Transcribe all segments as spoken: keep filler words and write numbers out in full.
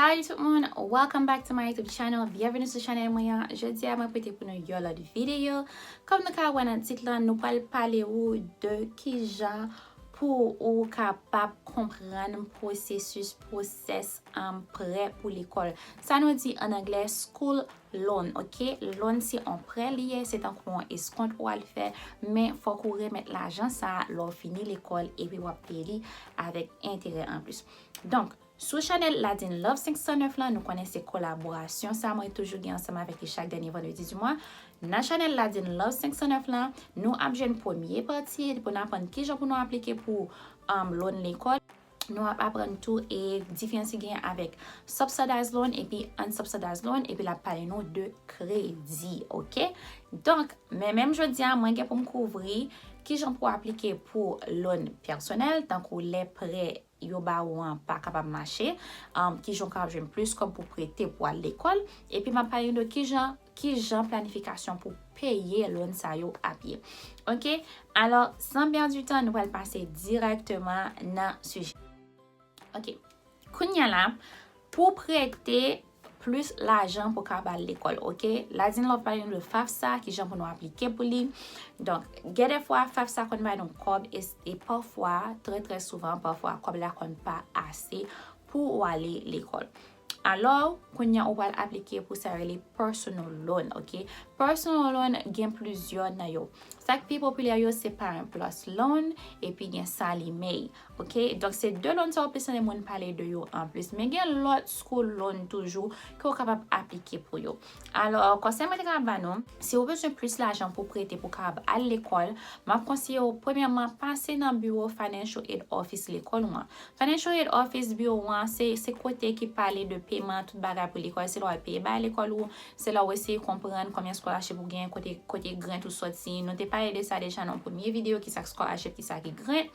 Salut tout moun, welcome back to my YouTube channel. Byenveni sou chanèl mwen an. Jodi a mwen pote pou nou yon lòt videyo. Kòm nou ka wè nan tit lan, nou pral pale ou de kijan pou ou kapab konprann pwosesis, pwosès, um, prè pou lekòl. Sa nou di an anglè school loan, ok? Loan se yon prè li ye, se tankou yon eskont ou al fè, men fòk ou remèt lajan sa a lè w fini lekòl epi w ap peye li avèk enterè anplis. Donk, sou chanèl Ladine Love senk san nèf lan, nou konnen se kolaborasyon sa mwen toujou gen ansanm avèk li chak dènye vandredi di mwa. Nan chanèl Ladine Love senk san nèf lan, nou ap jwenn premye pati pou n aprann kijan pou nou aplike pou, um, loan lekòl. Nou ap aprann tou e diferans ki gen avèk subsidized loan epi unsubsidized loan, epi l ap pale nou de kredi, ok? Donk, men menm jodi a, mwen gen pou m kouvri kijan pou aplike pou loan pèsonèl, tankou lè prè yo ba ou an pa kapab mache, um, kijan w kapab jwenn plis kòb pou prete pou al lekòl, epi m ap pale nou de kijan, kijan planifikasyon pou peye loan sa yo ap ye. Ok? Alò, san pèdi tan, nou pral pase dirèkteman nan sijè. Ok. Kounye a la, pou prete plis lajan pou ka ba l lekòl, ok? Ladine Love pale nou de FAFSA, kijan pou nou aplike pou li. Donk, gen de fwa, FAFSA konn ba nou kòb e, e pafwa, trè, trè souvan, pafwa, kòb la konn pa ase pou w ale lekòl. Alò, kounye a ou pral aplike pou sa yo rele personal loan, ok? Personal loan gen plizyè nan yo. Sa k pi popilè yo se Parent Plus Loan, epi gen Sallie Mae, ok? Donk, se de loan sa yo plis tande moun pale de yo anplis. Men gen lòt school loan toujou ke w kapab aplike pou yo. Alò, konsèy mwen te ka ba nou, si w bezwen plis lajan pou prete pou w kapab al lekòl, m ap konseye w, premyèman, pase nan biwo Financial Aid Office lekòl ou an. Financial Aid Office biwo an, se, se kote ki pale de peman, tout bagay pou lekòl. Se la w al peye bagay lekòl ou, se la w eseye konprann konbyen scholarship ou gen, kote, kote grant ou soti. Nou te pale de sa deja nan premye videyo, kisa k scholarship, kisa ki grant.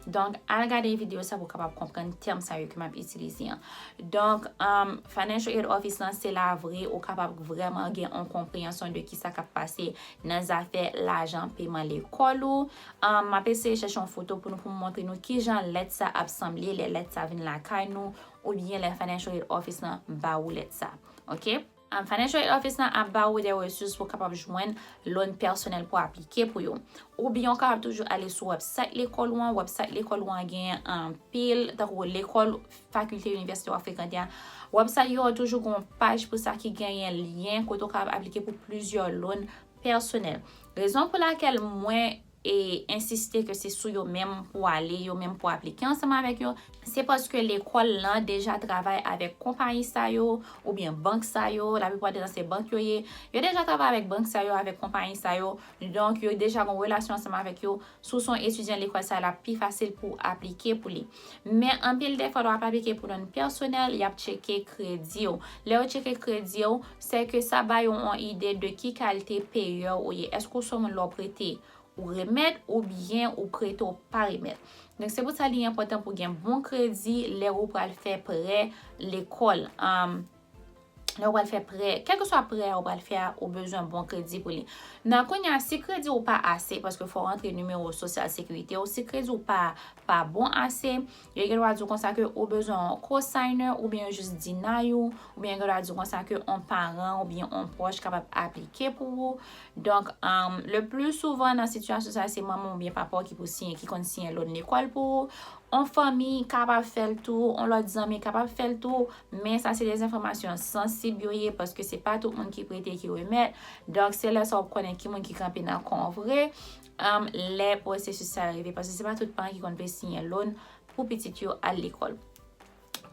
Donk, al gade videyo sa pou w kapab konprann tèm sa yo ke m ap itilize an. Donk, um, Financial Aid Office lan, se la vre ou kapab vrèman gen yon konpreyansyon de kisa k ap pase nan zafè lajan peman lekòl ou. Um, m ap eseye chèche yon foto pou nou, pou m montre nou kijan lèt sa ap sanble lè lèt sa vin lakay nou, oubyen lè Financial Aid Office lan ba ou lèt sa. Ok? Um, Financial Aid Office lan ap ba ou de resous pou w kapab jwenn loan pèsonèl pou aplike pou yo. Oubyen ou kapab toujou ale sou website lekòl ou an. Website lekòl ou an gen anpil, tankou lekòl, fakilte, inivèsite w ap frekante a. Website yo toujou gen yon paj pou sa ki genyen lyen kote w kapab aplike pou plizyè loan pèsonèl. Rezon pou lakèl mwen e ensiste ke se sou yo menm pou ale, yo menm pou aplike ansanm avèk yo, se paske lekòl lan deja travay avèk konpayi sa yo, oubyen bank sa yo, laplipwa de tan se bank yo ye, yo deja travay avèk bank sa yo, avèk konpayi sa yo, donk yo deja gen relasyon ansanm avèk yo, si w se yon etidyan lekòl sa, l ap pi fasil pou w aplike pou li. Men anpil de fwa, lè w ap aplike pou loan pèsonèl, y ap tcheke kredi w. Lè yo tcheke kredi w, se ke sa ba yo yon ide de ki kalite peyè ou ye. Èske w se yon moun lè w prete, ou remèt, oubyen ou prete, ou pa remèt. Donk, se pou sa li enpòtan pou gen bon kredi lè ou pral fè prè lekòl. Um, lè ou pral fè prè, kèlkeswa prè a ou pral fè a, ou bezwen bon kredi pou li. Nan kounye a, si kredi ou pa ase, paske fò w rantre nimewo sosyal sekirite w, si kredi ou pa, pa bon ase, yo gen dwa di w konsa ke ou bezwen yon cosigner, oubyen yo jis deny ou, oubyen yo gen dwa di w konsa ke yon paran oubyen yon pwòch kapab aplike pou ou. Donk, um, le pli souvan nan sitiyasyon sa, se manman w oubyen papa w ki pou siyen, ki konn siyen loan lekòl pou ou. Yon fanmi kapab fè l tou, yon lòt zanmi kapab fè l tou, men sa se de enfòmasyon sansib yo ye, paske se pa tout moun ki prete ki remèt. Donk, se lè sa w ap konnen ki moun ki kanpe nan kan w vre, um, lè pwosesis sa rive, paske se pa tout paran ki konn vle siyen loan pou pitit yo al lekòl.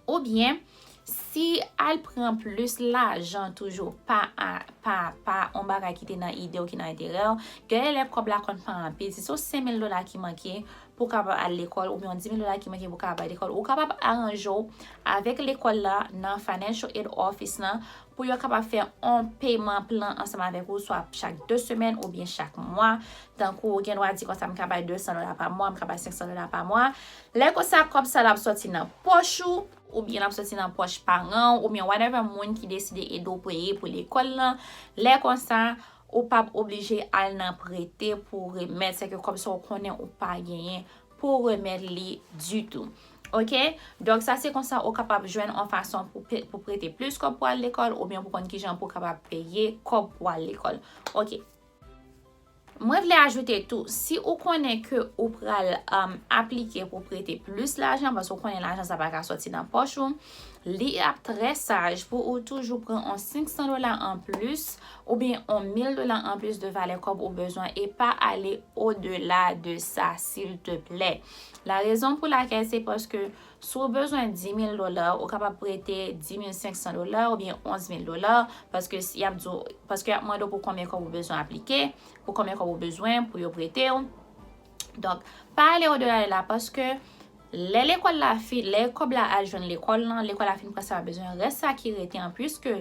Oubyen, si al pran plis lajan toujou pa, a, pa, pa yon bagay ki te nan ide w, ki nan enterè w, gen lè kòb la konn pa anpil. Si se yon senk mil dola ki manke pou w kapab al lekòl, oubyen yon dis mil dola ki manke pou w kapab al lekòl, ou kapab aranje w avèk lekòl la nan Financial Aid Office lan pou yo kapab fè yon peman plan ansanm avèk ou, swa chak de semèn oubyen chak mwa. Tankou, ou gen dwa di konsa, "M ka bay de san dola pa mwa, m ka bay senk san dola pa mwa." Lè konsa, kòb sa l ap sòti nan pòch ou, oubyen l ap sòti nan pòch paran w, oubyen whatever moun ki deside ede w peye pou lekòl lan. Lè konsa, ou p ap oblije al nan prete pou w remèt, sèke kòb sa w konnen ou pa genyen pou w remèt li ditou. Ok? Donk, sa se konsa ou kapab jwenn yon fason pou, pou prete plis kòb pou al lekòl, oubyen pou konn kijan pou kapab peye kòb pou al lekòl. Ok. Mwen vle ajoute tou, si ou konnen ke ou pral um, aplike pou prete plis lajan, paske ou konnen lajan sa pa ka soti nan pòch ou, li ap trè saj pou ou toujou pran yon senk san dola anplis oubyen yon mil dola anplis de valè kòb ou bezwen e pa ale odela de sa, silteplè. La rezon pou lakèl se paske si w bezwen dis mil dola, ou kapab prete dis mil senk san dola oubyen onz mil dola, paske y ap di w, paske y ap mande w pou konbyen kòb ou bezwen aplike, pou konbyen kòb ou bezwen pou yo prete w. Donk, pa ale odela de la, paske lè lekòl la fin, lè kòb la al jwenn lekòl lan, lekòl la fin pran sa yo bezwen, rès sa ki rete an, piske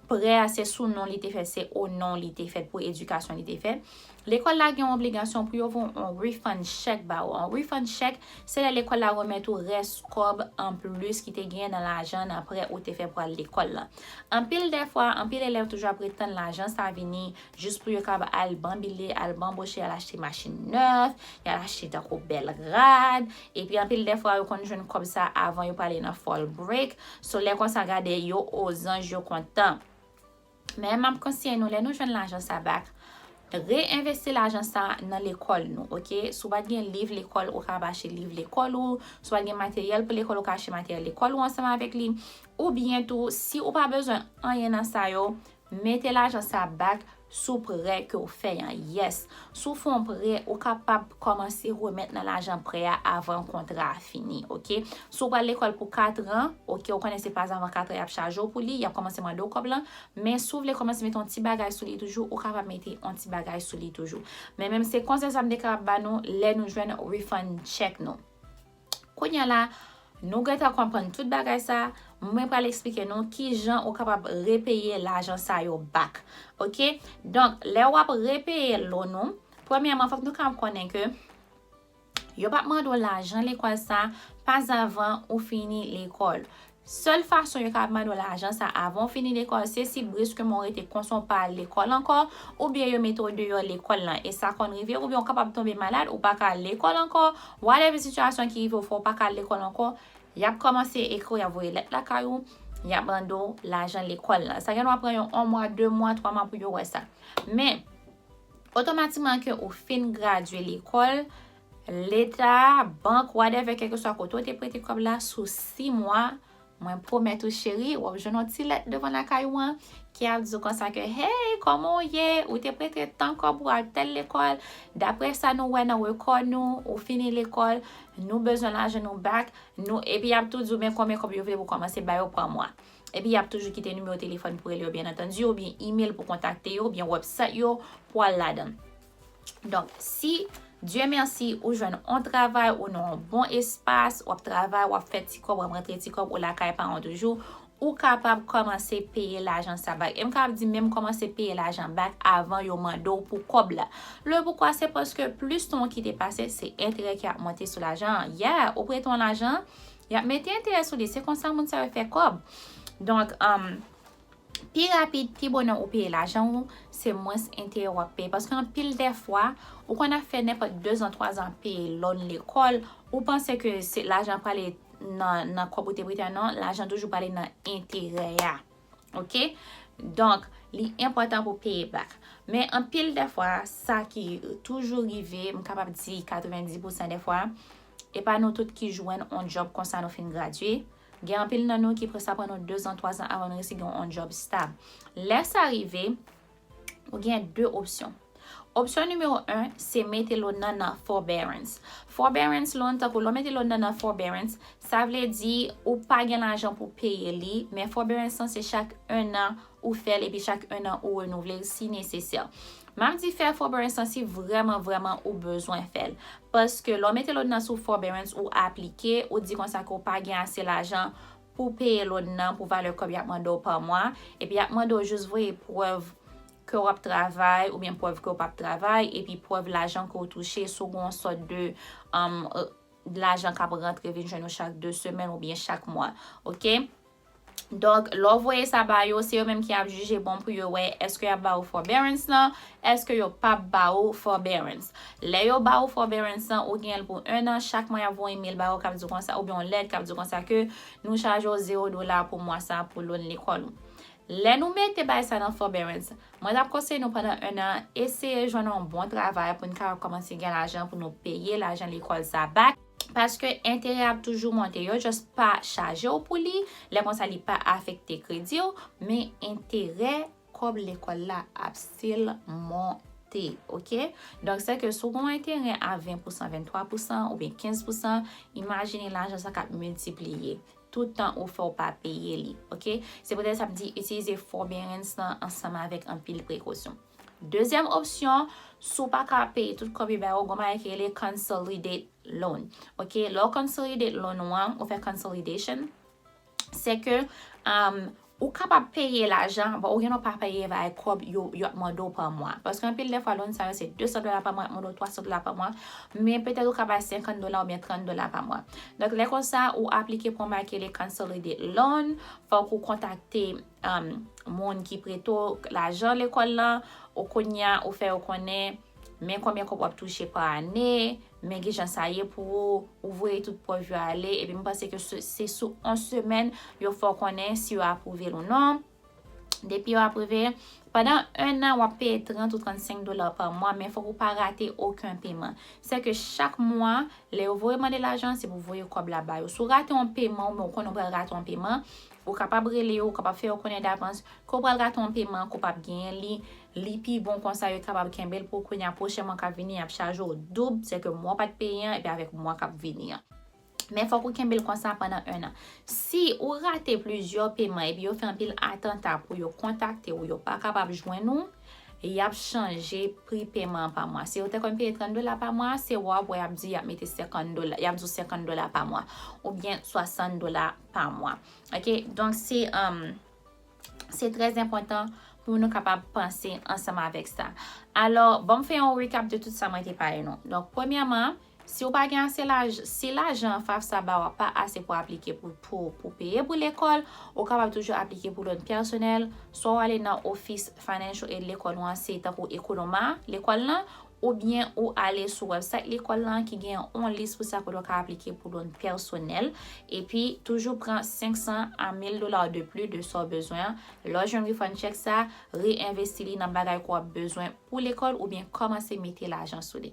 prè a se sou non li te fèt, se o non li te fèt, pou edikasyon li te fèt. Lekòl la gen yon obligasyon pou yo voye yon refund check ba ou. Yon refund check, se lè lekòl la remèt ou rès kòb anplis ki te genyen nan lajan nan prè ou te fè pou al lekòl la. Anpil dèfwa, anpil elèv toujou ap ret tann lajan sa vini jis pou yo kapab al banbile, al banboche, al achte machin nèf, y al achte tankou bèl rad. Epi anpil dèfwa, yo konn jwenn kòb sa avan yo prale nan fall break. So, lè konsa, gade, yo ozanj, yo kontan. Men m ap konsiye nou, lè nou jwenn lajan sa back, reenvesti lajan sa nan lekòl nou, ok? Si w pa t gen liv lekòl, ou kapab achte liv lekòl ou. Si w pa t gen materyèl pou lekòl, ou ka achte materyèl lekòl ou ansanm avèk li. Oubyen tou, si ou pa bezwen anyen nan sa yo, mete lajan sa back sou prè ke w fè an. Yes. Si w fè yon prè, ou kapab kòmanse remèt nan lajan prè a avan kontra a fini, ok? Si w pral lekòl pou kat an, ok, ou konnen se pa avan kat an y ap chaje w pou li, y ap kòmanse mande w kòb lan, men si w vle kòmanse mete yon ti bagay sou li toujou, ou kapab mete yon ti bagay sou li toujou. Men menm se konsèy sa m te kapab ba nou lè nou jwenn refund check nou. Kounye a la, nou gentan konprann tout bagay sa, mwen pral eksplike nou kijan ou kapab repeye lajan sa yo back. Ok? Donk, lè w ap repeye loan ou, premyèman, fòk nou kapab konnen ke yo p ap mande w lajan lekòl sa pa avan ou fini lekòl. Sèl fason yo kapab mande w lajan sa avan w fini lekòl, se si briskman w rete konsa w pa al lekòl ankò, oubyen yo mete w deyò lekòl lan. E sa konn rive, oubyen w kapab tonbe malad, ou pa ka al lekòl ankò, whatever sitiyasyon ki rive w fè w pa ka al lekòl ankò, y ap kòmanse ekri w, y ap voye lèt lakay ou, y ap mande w lajan lekòl lan. Sa gen dwa pran yo yon mwa, de mwa, twa mwa pou yo wè sa. Men, otomatikman ke ou fin gradye lekòl, leta, bank, whatever, kèlkeswa kote w te prete kòb la, sou sis mwa, mwen pwomèt ou, cheri, w ap jwenn yon ti lèt devan lakay ou an ki ap di w konsa ke, hey, kòman w ye? Ou te prete tan kòb pou al tèl lekòl. Daprè sa nou wè nan rekò nou, ou fini lekòl, nou bezwen lajan nou back, nou, epi y ap tou di w men konbyen kòb yo vle pou kòmanse ba yo pa mwa. Epi y ap toujou kite nimewo telefòn pou rele yo, byen antandi, oubyen email pou kontakte yo, oubyen website yo pou al ladan. Donk, si, Dye mèsi, ou jwenn yon travay, ou nan yon bon espas, w ap travay, w ap fè ti kòb, w ap rantre ti kòb, ou lakay paran w toujou, ou kapab kòmanse peye lajan sa back. E m kapab di menm kòmanse peye lajan back avan yo mande w pou kòb la. Le poukwa, se paske plis tan w kite pase, se enterè ki ap monte sou lajan an. Yeah, ou prete yon lajan, y ap mete enterè sou li. Se konsa moun sa yo fè kòb. Donk, um, pi rapid, pi bonè ou peye lajan ou, se mwens enterè w ap peye. Paske anpil dèfwa, ou konn ap fè nenpòt dezan, twazan ap peye loan lekòl, ou panse ke se lajan prale nan, nan kòb ou te prete a, non, lajan toujou prale nan enterè a. Ok? Donk, li enpòtan pou peye back. Men anpil dèfwa, sa ki toujou rive, m kapab di katrevenndis pousan dèfwa, e pa nou tout ki jwenn yon djòb konsa nou fin gradye. Gen anpil nan nou ki pre-, sa pran nou dezan, twazan avan nou resi gen yon djòb stab. Lè sa rive, ou gen de opsyon. Opsyon nimewo en, se mete loan nan nan forbearance. Forbearance loan, tankou lè w mete loan nan nan forbearance, sa vle di ou pa gen lajan pou peye li, men forbearance lan se chak ennan ou fè l, epi chak ennan ou renouvle l si nesesè. M ap di fè forbearance lan si vrèman, vrèman ou bezwen fè l. Paske lè w mete loan nan sou forbearance, ou aplike, ou di konsa ke w pa gen ase lajan pou peye loan nan, pou valè kòb y ap mande w pa mwa, epi y ap mande w jis voye prèv ke w ap travay, oubyen prèv ke w p ap travay, epi prèv lajan ke w touche, si w gen yon sòt de, um, lajan k ap rantre vin jwenn ou chak de semèn oubyen chak mwa. Ok? Donk, lè w voye sa ba yo, se yo menm ki ap jije bon pou yo wè èske y ap ba ou forbearance lan, èske yo p ap ba ou forbearance. Lè yo ba ou forbearance lan, ou gen l pou en an, chak mwa y ap voye yon imèl ba ou k ap di w konsa, oubyen yon lèt k ap di w konsa ke nou chaje w zewo dola pou mwa sa a pou loan lekòl ou. Lè nou mete bay sa nan forbearance, mwen t ap konseye nou pandan en an, eseye jwenn yon bon travay pou n kapab kòmanse gen lajan pou nou peye lajan lekòl sa back. Paske enterè ap toujou monte. Yo just pa chaje w pou li. Lè konsa li pa afekte kredi w, men enterè kòb lekòl la ap still monte, oke? Donk, se ke si w gen yon enterè a ven pousan, venntwa pousan oubyen kenz pousan, imajine lajan sa k ap miltipliye tout tan ou fè w pa peye li, oke? Se poutèt sa m di itilize forbearance lan ansanm avèk anpil prekosyon. Dezyèm opsyon, si w pa ka peye tout kòb yo ba ou, gon bagay ki rele consolidate loan. Oke, lè w consolidate loan ou an, ou fè consolidation, se ke um, ou kapab peye lajan, bon, ou gen dwa pa peye bay kòb yo, yo ap mande w pa mwa. Paske anpil de fwa, loan sa yo se de san dola pa mwa, y ap mande w twa san dola pa mwa, men petèt ou ka bay senkant dola oubyen trant dola pa mwa. Donk, lè konsa, ou aplike pou yon bagay ki rele consolidate loan, fòk ou kontakte um, moun ki prete w lajan lekòl lan, ou kounye a, ou fè yo konnen men konbyen kòb w ap touche pa ane, men kijan sa ye pou ou, ou voye tout prèv yo ale, epi m panse ke se, se sou yon semèn, yo fè w konnen si yo apwouve l ou non. Depi yo apwouve, pandan en an, w ap peye trant ou trannsenk dola pa mwa, men fòk ou pa rate okenn peman. Se ke chak mwa, lè yo voye mande lajan, se pou voye kòb la ba yo. Si w rate yon peman, oubyen w konnen w pral rate yon peman, ou kapab rele yo, ou kapab fè yo konnen davans ke w pral rate yon peman, ke w p ap genyen li. Li pi bon konsa, yo kapab kenbe l pou kounye a, pwochen mwa k ap vini, y ap chaje w doub, se ke mwa w pa t peye an, epi avèk mwa k ap vini an. Men fòk ou kenbe l konsa pandan en an. Si ou rate plizyè peman epi yo fè anpil atanta pou yo kontakte w, yo pa kapab jwenn ou, y ap chanje pri peman an pa mwa. Si ou te konn peye trant dola pa mwa, se w ap wè y ap di y ap mete senkant dola, y ap di w senkant dola pa mwa, oubyen swasant dola pa mwa. Oke? Donk, se, um, se trè enpòtan pou nou kapab panse ansanm avèk sa. Alò, ban m fè yon recap de tout sa mwen te pale nou. Donk, premyèman, si w pa gen ase laj-, si lajan FAFSA ba w pa ase pou aplike pou, pou, pou peye pou lekòl, ou kapab toujou aplike pou loan pèsonèl, swa w ale nan ofis financial aid lekòl ou an, se tankou Economa lekòl lan, oubyen ou ale sou website lekòl lan ki gen yon lis pou sa kote w ka aplike pou loan pèsonèl. Epi, toujou pran senk san a mil dola de plis de sa w bezwen an. Lè w jwenn refund chèk sa, reenvesti li nan bagay ke w ap bezwen pou lekòl oubyen kòmanse mete lajan sou li.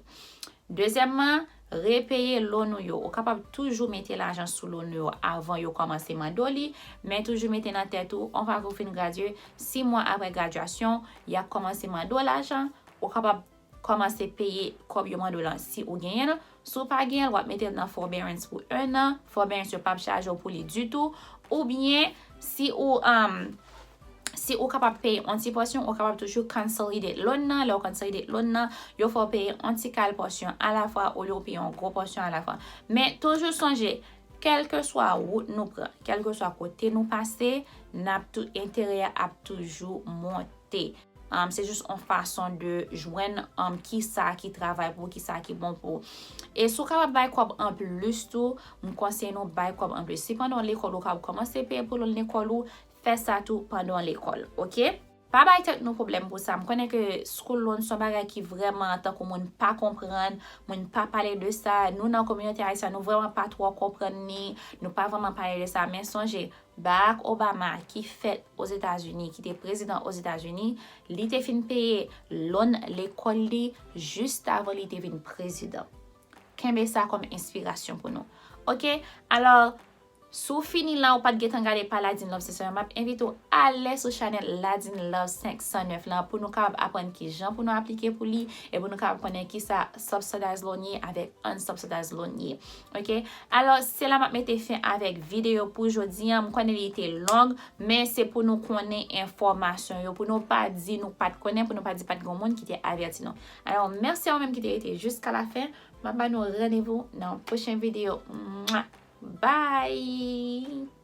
Dezyèmman, repeye loan ou yo. Ou kapab toujou mete lajan sou loan ou yo avan yo kòmanse mande w li, men toujou mete nan tèt ou, yon fwa ke w fin gradye, sis mwa apre gradyasyon, y ap kòmanse mande w lajan. Ou kapab kòmanse peye kòb yo mande w lan si ou genyen l. Si w pa genyen l, w ap mete l nan forbearance pou en an. Forbearance yo p ap chaje w pou li ditou. Oubyen, si ou, um, si ou kapab peye yon ti pòsyon, ou kapab toujou consolidate loan nan. Lè w consolidate loan nan, yo fè w peye yon ti kal pòsyon alafwa olye w peye yon gwo pòsyon alafwa. Men toujou sonje, kèlkeswa wout nou pran, kèlkeswa kote nou pase, n ap tou, enterè a ap toujou monte. Um, se jis yon fason de jwenn, um, kisa ki travay pou ou, kisa ki bon pou ou. E si w kapab bay kòb anplis tou, m konseye nou bay kòb anplis. Si pandan w lekòl ou kapab kòmanse peye pou loan lekòl ou, fè sa tou pandan w lekòl, oke? Pa bay tèt nou pwoblèm pou sa. M konnen ke school loan se yon bagay ki vrèman, tankou moun pa konprann, moun pa pale de sa. Nou nan kominote ayisyèn, nou vrèman pa twò konprann ni, nou pa vrèman pale de sa. Men sonje, Barack Obama, ki fèt Ozetazini, ki te prezidan Ozetazini, li te fin peye loan lekòl li jis avan li te vin prezidan. Kenbe sa kòm enspirasyon pou nou. Oke? Alò, si w fini la, ou pa t gentan gade pa Ladine Love senk san nèf, m ap envite w ale sou chanèl Ladine Love senk san nèf lan pou nou kapab aprann kijan pou nou aplike pou li e pou nou kapab konnen kisa subsidized loan ye avèk unsubsidized loan ye. Oke? Alò, se la m ap mete fen avèk videyo pou jodi a. M konnen li te long, men se pou nou konnen enfòmasyon yo, pou nou pa di nou pa t konnen, pou nou pa di pa t gen moun ki te avèti nou. Alò, mèsi a ou menm ki te rete jiska la fen. M ap ba nou randevou nan yon pwochen videyo. Mwa! Bye!